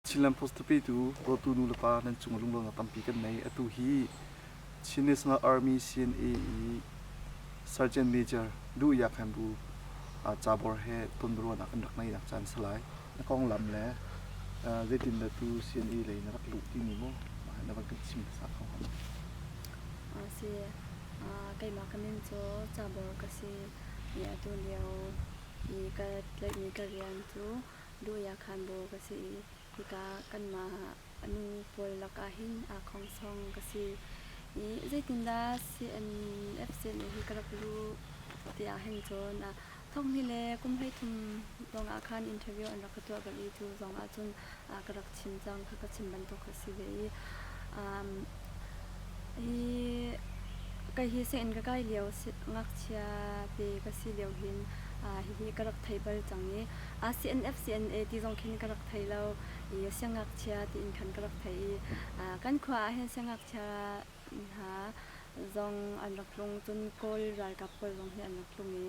Chinland Post petu dawtu nu le pa nan cung lunglawmhnak tampi kan nei. Atu hi Chin National Army CNA i Sergeant Major Duh Yak Bu cabor he tonbiaruahnak kan rak neinak caan si lai. Na konglam le zeitindah tu CNA lei na rak luh timi mu mah na van kan chim hmasa kho hnga ma? Si, keimah ka min cu Cabor ka si i atu lio i ka tlaihmi ka rian cu Duh Khan Bu ka si i hika kanmah nu pawl lakah hin aa khongsong ka si. I zeitindah CNFC nih hi ka rak luh ti ahhin cun thonghnih le kum 13 lawngah khan interview an rak ka tuah bal i cu zong ahcun ka rak chim cang kha ka chim bantuk kha si ve i hi kei hi sianginn ka kai lio ngakchia te ka si lio hin hihi ka rak thei bal cang i CNF CNA ti zong khin ka rak thei lo i siangngakchia tiin khan ka rak thei i kan khua ah hin siangngakchia hna zong an rak tlung cun Kawl ralkap pawl zong hi an rak tlung i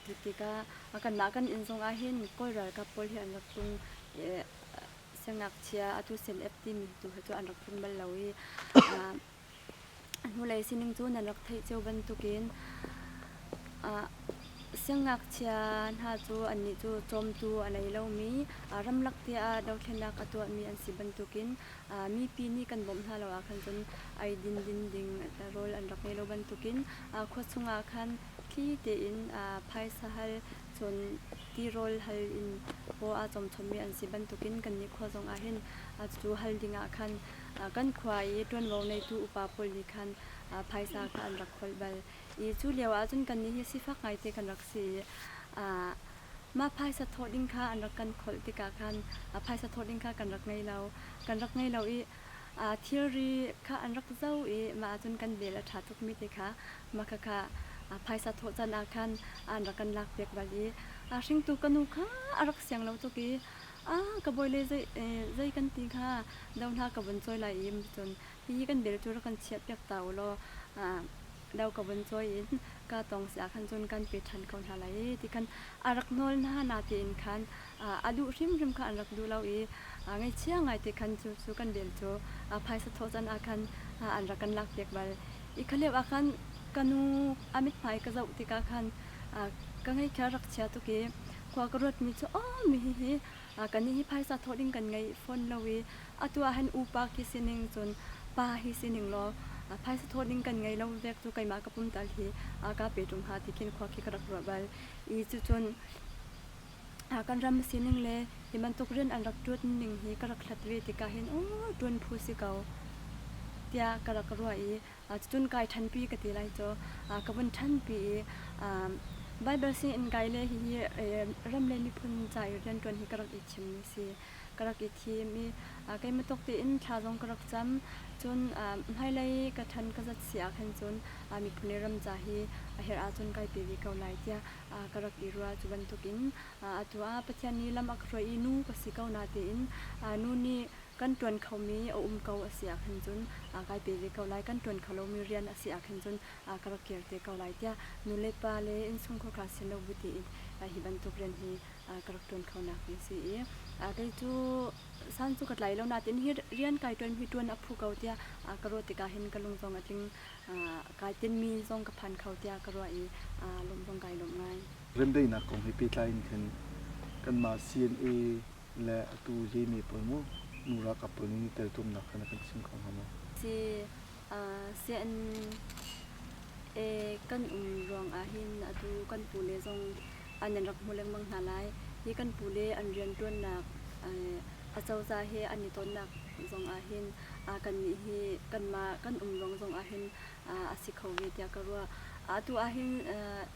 cu tikah kanmah kan inn zong ah hin Kawl ralkap pawl hi an rak tlung i siangngakchia atu CNF timi tu hi cu an rak tlung bal lo i Hnulei sining cu nan rak theih cio bantukin siangngakchia hna cu annih cu cawmtu a nei lomi, ramlak tiah dothlennak a tuahmi an si bantukin mipi nih kan bawmh hna lo ahkhan cun eidin din ding rawl an rak ngei lo bantukin khua chungah khan thli tein phaisa hal cun tirawl hal in paw aa cawm chommi an si bantukin kannih khua zong ah hin cucu hal dingah khan Kan khua i ṭuanvo neitu upa pawl nih khan phaisa kha an rak kholh bal. I cu lio ahcun kannih hi sifak ngaite kan rak si i mah phaisa thawh ding kha an rak kan kholh tikah khan phaisa thawh ding kha kan rak ngei lo. Kan rak ngei lo i thilri kha an rak zoh i mah ahcun kan bel a ṭha tukmi te kha mah khakha phaisa thawh can ah khan an rak kan lakpiak bal i hringtu ka nu kha a rak siang lo tuk i ka bawile zei kan ti hnga do hna ka vun cawi lai i cun hihi kan bel cu rak kan chiahpiak ta u law do ka vun cawi in ka tong si ah khan cun kan pe ṭhan ko hna lai i ti khan a rak nawl hna na tiin khan a duh hrimhrim kha an rak duh lo i ngaihchia ngai te khan cu cu kan bel cu phaisa thawh can ah khan an rak kan lakpiak bal i kha lio ah khan ka nu a mithmai ka zoh tikah khan ka ngaihkhia rak chia tuk i khua ka ruatmi cu aw mi hihi Kannih hi phaisa thawh ding kan ngei fawn lo i atu ah hin upa khi sining cun pa hi sining law phaisa thawh ding kan ngei lo vek cu keimah ka pum tal hi kaa pe ṭung hnga ti khin khua khi ka rak ruah bal. I cucun kan ram sining le hi bantuk rian an rak ṭuan ning hi ka rak hlat ve tikah hin aw ṭuan phu si ko tiah ka rak ruah i Cucun kai ṭhanpi ka ti lai cu. Ka vun ṭhanpi i Baibal singinn kai le hihi ram le miphun ca i rianṭuan hi ka rak i thimmi si. Ka rak i thim i keimah tawk tein thla zong ka rak cam. Cun hmailei ka ṭhan ka zat si ahkhan cun miphun le ram ca hi a herh ahcun kai pe ve ko lai tiah ka rak i ruah. Cu bantukin atu ah Pathian nih lam a ka hruai i nu ka si ko natein nu nih kan ṭuan khomi a um ko a si ahkhan cun kai pe ve ko lai, kan ṭuan kho lomi rian a si ahkhan cun ka rak kir te ko lai tiah nulepa le innchungkhar kha sin lo bu tiin hi bantuk rian hi ka rak ṭuan khonak hi a si i kei cu san cu ka tlai lo nain hi rian kai ṭuan hi ṭuan a phu ko tiah ka ruah tikah hin ka lung zong a tling kai tinmi zong ka phan kho tiah ka ruah i lawmh zong kai lawm ngai. Remdaihnak kong he pehtlai in khan kanmah CNA le atu Yemi pawl mu nu ralkap pawl nih teltumnak kha na kan chim kho hnga maw? Si CNA kan um ruang ah hin atu kan pu le zong an rak hmu lengmang hna lai. Hi kan pu le an rianṭuannak acozah he an i tonnak zong ah hin kannih hi kanmah kan um ruang zong ah hin a si kho ve tiah ka ruah. Atu ah hin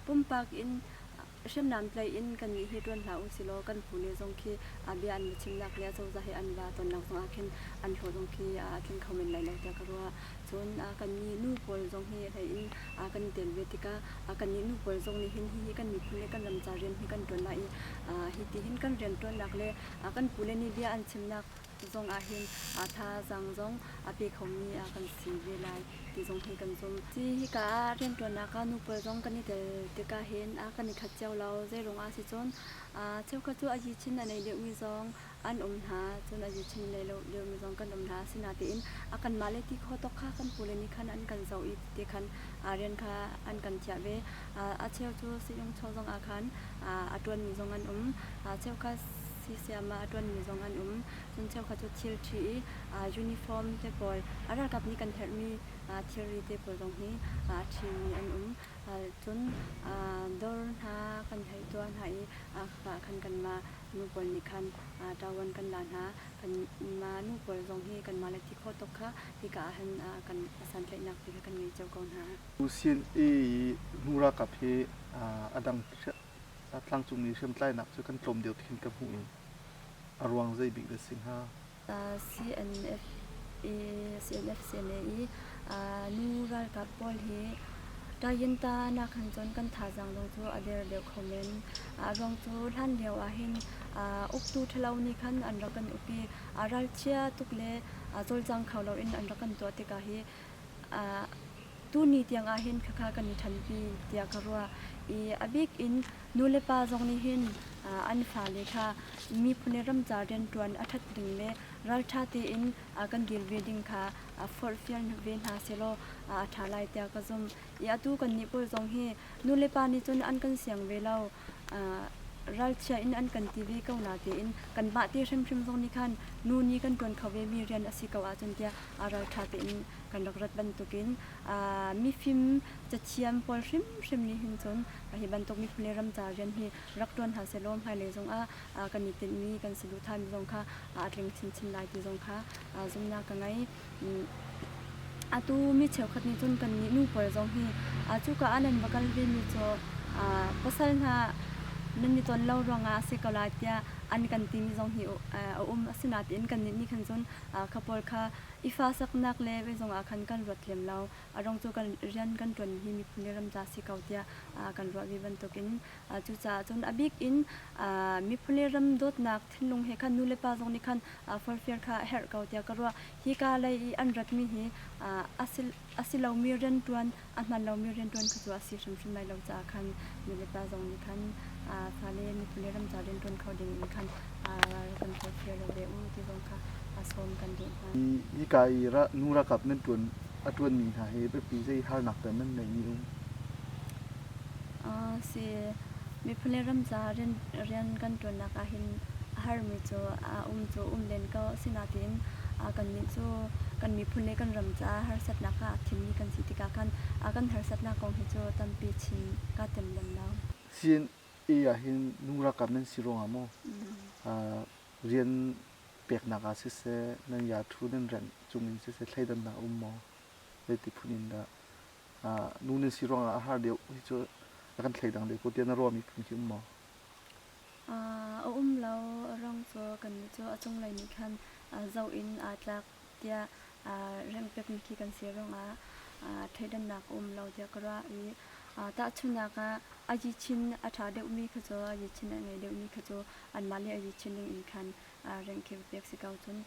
pumpak in Hriamnam tlaih in kannih hi ṭuan hlah usilaw kan pule zong khi bia an va chimnak le acozah he an va tonnak zong ah khin an hlawh zong khi a tling kho men lai lo tiah ka ruah. Cun kannih nu pawl zong hi hlei in kan i tel ve tikah kannih nu pawl zong nih hin hihi kan miphun le kan ram ca rian hi kan ṭuan lai i hi ti hin kan rianṭuannak le kan pule nih bia an chimnak. zong ahhin thazaang zong a pe khomi kan si ve lai ti zong hi kan zumh. Hi hika ah rianṭuannak ah nu pawl zong kan i tel tikah hin kan i khat cio lo. Zeiruang ah si cun cheukhat cu a yichin a nei deuhmi zong an um hna, cun a yichin nei lo deuhmi zong kan um hna. Asinain a kanmah le ti khawh tawk kha kan pule nih khan an kan zoh i ti khan rian kha an kan thiah ve. A cheu cu siyung chaw zong ah khan a ṭuanmi zong an um. Cheukhat sisiam ah a ṭuanmi zong an um. Cun cheukhat cu thil ṭhi i uniform te pawl a ralkap nih kan herhmi thilri te pawl zong hi a ṭhimi an um. Cun dawr hna kan hei tuah hna i khaka ah khan kanmah nu pawl nih khan ṭavuan kan la hna. Kanmah nu pawl zong hi kanmah le ti khawh tawk kha hika ah hin kan santlaihnak ti kha kan ngei cio ko hna. CNA i nu ralkap hi a dang tlangcungmi hriamtlainak cu kan tlawm deuh ti khin ka hmuh i a ruang zei bik dah si hnga? CNF CNF CNA i nu ralkap pawl hi Tayinta nak han cun kan thazaang zong cu a der deuh kho men. A ruang cu hlan lio ah hin uktu ṭhalo nih khan an rak kan uk i ralchia tuk le cawlcang kho loin an rak kan tuah tikah hi tuni tiang ah hin khakha kan i ṭhanpi tiah ka ruah. I a bik in nulepa zong nih hin an fale kha miphun le ram ca rianṭuan a ṭhat ding le ralṭha tein kan dir ve ding kha forhfial ve hna sehlaw a ṭha lai tiah ka zumh. I atu kannih pawl zong hi nulepa nih cun an kan siang ve lo. Ralchia in an kan ti ve ko natein kanmah te hrimhrim zong nih khan nu nih kan ṭuan kho vemi rian a si ko ahcun tiah ralṭha tein kan rak rat bantukin mifim cathiam pawl hrimhrim nih hin cun hi bantuk miphun le ram ca rian hi rak ṭuan hna sehlaw hmailei zongah kan i tinhmi kan saduhthahmi zong kha a tling chinchin lai ti zong kha zumhnak ka ngei. Atu mi cheukhat nih cun kannih nu pawl zong hi cuka ah nan va kal vemi cu pasal hna nan i ton lo ruangah a si ko lai tiah an kan timi zong hi a um. Asinain kannih nih khan cun kha pawl kha i fasaknak le zeizong ah khan kan ruat lem lo. A rong cu kan rian kan ṭuanmi hi miphun le ram ca si ko tiah kan ruah ve bantukin cucaah cun a bik in miphun le ram dawtnak thinlung he khan nulepa zong nih khan forhfial kha a herh ko tiah ka ruah. Hika lei i an ratmi hi a si lomi rianṭuan, a hmaan lomi rianṭuan kha cu a si hrimhrim lai lo caah khan nulepa zong nih khan fale miphun le ram ca rianṭuan kho ding in khan ral kan forhfial ve u ti zong kha sawm kan duh hna. Hika i nu ralkap nan ṭuan a ṭuanmi hna hi biapi zei harnak dah nan neihmi um? Si, miphun le ram ca rian kan ṭuannak ahhin a harmi cu a um cu um len ko. Asinain kannih cu kan miphun le kan ram caah harsatnak kha aa thimmi kan si tikah khan kan harsatnak kong hi cu tampi chim kaa tim lem lo. CNA ahhin nu ralkap nan si ruangah maw rian peknak ah siseh, nan yathu nan rengh cungin siseh thleidannak a um maw? Zeiti phun in dah nu nan si ruangah a har deuh hi cu a kan thleidang deuh ko tiah na ruahmi phun khi um maw? A um lo. A ruang cu kannih cu a cunglei nih khan zoh in aa tlak tiah rengh pekmi khi kan si ruangah thleidannak a um lo tiah ka ruah i tahchunhnak ah a yichin a ṭha deuhmi kha cu a yichin a ngei deuhmi kha cu anmah le a yichin ning in khan rengh khi pek si ko cun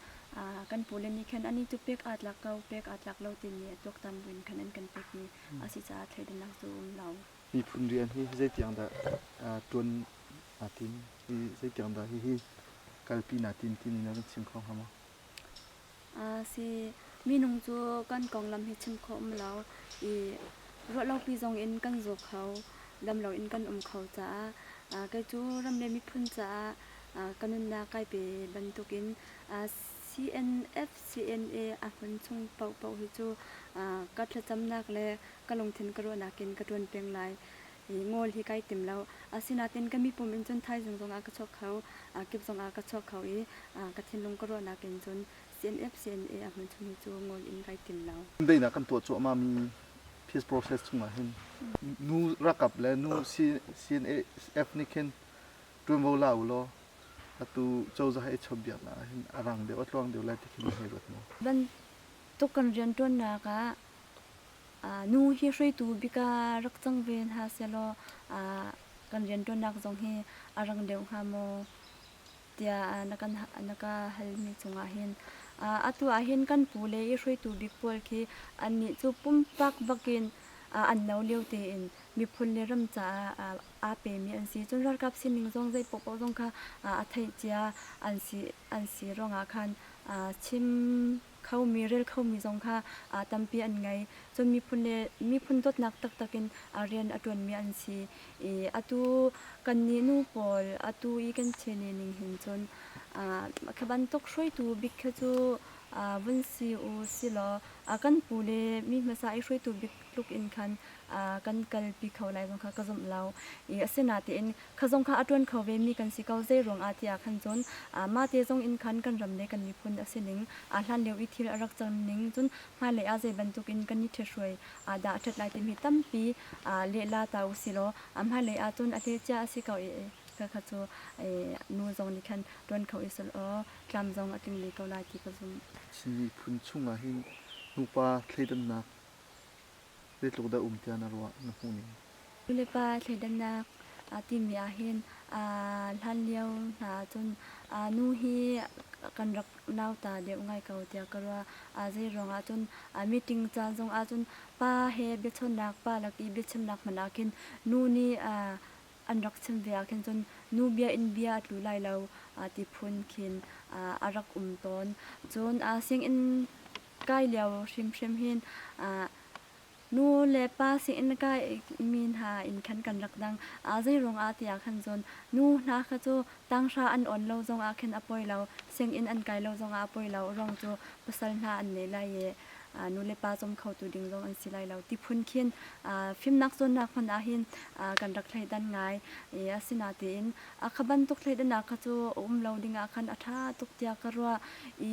kan pule nih khan ani cu pek aa tlak ko pek aa tlak lo timi tuaktan buin khan an kan pekmi a si caah thleidannak cu um lo. Miphun rian hi zeitiang dah ṭuan naa tim? Zeitiang dah hihi kalpi naa tim timi na kan chim kho hnga maw? Si minung cu kan konglam hi chim khawh um lo i ruahlopi zong in kan zaw kho, dam loin kan um kho caah kei cu ram le miphun caah ka nunnak kai pe bantukin CNF CNA a hmun chung paohpaoh hi cu ka thlacamnak le ka lungthin ka ruahnak in ka ṭuan peng lai. I ngawl hi kai tim lo. Asinain ka mipum in cun thaizing zongah ka chuak kho, kip zongah ka chuak kho i ka thinlung ka ruahnak in cun CNF CNA a hmun chung hi cu ngawl in kai tim lo. Daihnak kan tuah cuahmahmi peace process chungah hin nu ralkap le nu CNF nih khin ṭuanvo la u law atu cozah he i chawnhbiaknak ah hin a rang deuh a tluang deuh lai ti khi na hei ruat maw? Bantuk kan rianṭuannak ah nu hi hruaitu bik ah rak cang ve hna sehlaw kan rianṭuannak zong hi a rang deuh hnga maw? Tiah na kan na ka halmi cungah hin atu ah hin kan pu le i hruaitu bik pawl khi annih cu pumpak bakin an no lio tein miphun le ram caah aa pemi an si. Cun ralkap sining zong zei paohpaoh zong kha a theih cia an si ruangah khan chim khomi rel khomi zong kha tampi an ngei. Cun miphun le miphun dawtnak taktak in rian a ṭuanmi an si. I atu kannih nu pawl atu i kan chene ning hin cun kha bantuk hruaitu bik kha cu vun si u silaw kan pu le mi hmasa i hruaitu bik tluk in khan kan kalpi kho lai zong kha ka zumh lo. I asinain kha zong kha a ṭuan kho vemi kan si ko. Zei ruangah tiah khan cun mahte zong in khan kan ram le kan miphun a si ning, hlan lio i thil a rak cang ning, cun hmailei ah zei bantuk in kan i ṭhithruai dah a ṭhat lai timi tampi lehla ta u si law hmailei ah cun a hlecia a si ko i kha cu nu zong nih khan ṭuan kho i selaw tlam zong a tling ve ko lai ti ka zumh. Chin miphun chungah hin nupa thleidannak zeitluk dah um tiah na ruah, na hmuh ning? Nulepa thleidannak timi ahhin hlanlio hna ahcun nu hi kan rak nauta deuh ngai ko tiah ka ruah. Zeiruang ahcun meeting caan zong ahcun pa he biachawnhnak, pa lak i biachimnak hmanh ah khin nu nih an rak chim ve ah khin cun nu bia in bia a tlu lai lo ti phun khin a rak um tawn. Cun sianginn kai lio hrimhrim hin Nu le pa sinin kaimi hna in khan kan rak dang. Zeiruang ah tiah khan cun nu hna kha cu tanghra an awn lo zongah khin a poi lo, sianginn an kai lo zongah a poi lo. Ruang cu pasal hna an nei lai i nu le pa cawm khotu ding zong an si lai lo ti phun khin fimnak cawnnak hmanh ah hin kan rak thleidan ngai. I asinain kha bantuk thleidannak kha cu a um lo ding ah khan a ṭha tuk tiah ka ruah i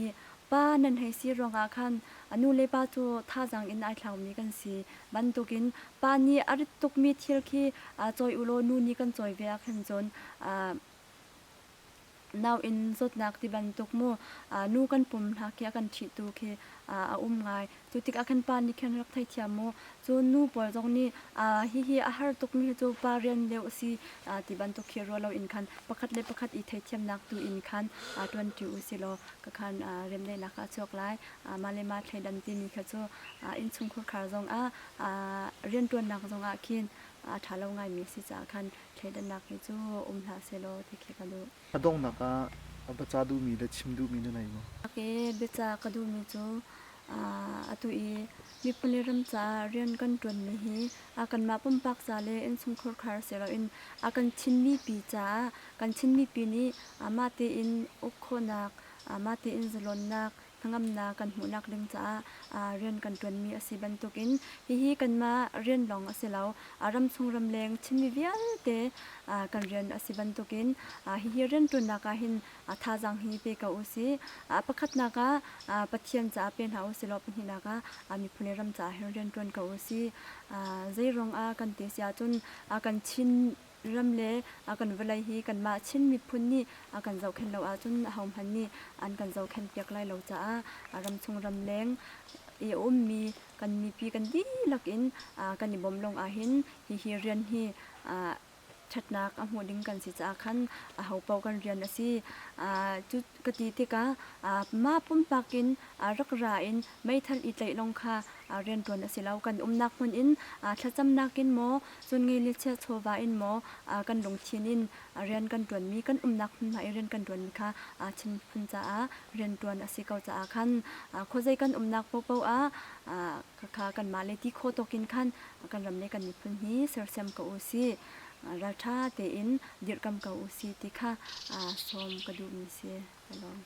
Pa nan hei si ruangah khan nu le pa cu thazaang in ai thlaumi kan si bantukin pa nih a rit tukmi thil khi cawi u law nu nih kan cawi ve ah khan cun nauinn zawtnak ti bantuk mu nu kan pum hna khi a kan ṭhihtu khi a um ngai. Cu tikah khan pa nih khan rak theithiam mu. Cun nu pawl zong nih hihi a har tukmi hi cu pa rian deuh a si ti bantuk khi ruah loin khan pakhat le pakhat i theithiamnak tu in khan ṭuanṭi u si law ka khan remdaihnak ah a chuak lai. Mah le mah thleidan timi kha cu innchungkhur khar zongah rianṭuannak zongah khin a ṭha lo ngaimi a si caah khan thleidannak hi cu um hlah sehlaw ti khi ka duh. A donghnak ah biaca duhmi le chim duhmi na nei maw? Biaca ka duhmi cu atu i miphun le ram caah rian kan ṭuanmi hi kanmah pumpak ca le innchungkhar khar si loin a kan Chin mipi caah kan Chin mipi nih mah tein uk khawhnak, mah tein zalawnnak, hnangamnak kan hmuhnak ding caah rian kan ṭuanmi a si bantukin hihi kanmah rian lawng a si lo. Ramchung ramleng Chinmi vialte kan rian a si bantukin hihi rianṭuannak ah hin thazaang hi pe ko u sih. Pakhatnak ah Pathian caah pe hna u sih law pahnihnak ah miphun le ram caah hin rian ṭuan ko u sih. Zeiruang ah kan ti si ahcun kan Chin ram le kan vawlei hi kanmah Chin miphun nih kan zohkhenh lo ahcun ahohmanh nih an kan zohkhenh piak lai lo caah ramchung ramleng i a ummi kan mipi kan dihlak in kan i bawmh lawng ahhin hihi rian hi ṭhatnak a hmuh ding kan si caah khan ahopaoh kan rian a si. Cu ka ti tikah mah pumpak in rak ra in meithal i tlaih lawng kha rianṭuan a si lo. Kan umnak hmun in thlacamnak in maw, cun ngei le chia chawva in maw kan lungthin in rian kan ṭuanmi, kan umnak hmunhma i rian kan ṭuanmi kha Chin miphun caah rianṭuan a si ko caah khan khuazei kan umnak paohpaoh ah Khakha kanmah le ti khawh tawk in khan kan ram le kan miphun hi sersiam ko u sih. Ralṭha tein dirhkam ko u sih ti kha sawm ka duhmi si. Ka lawm.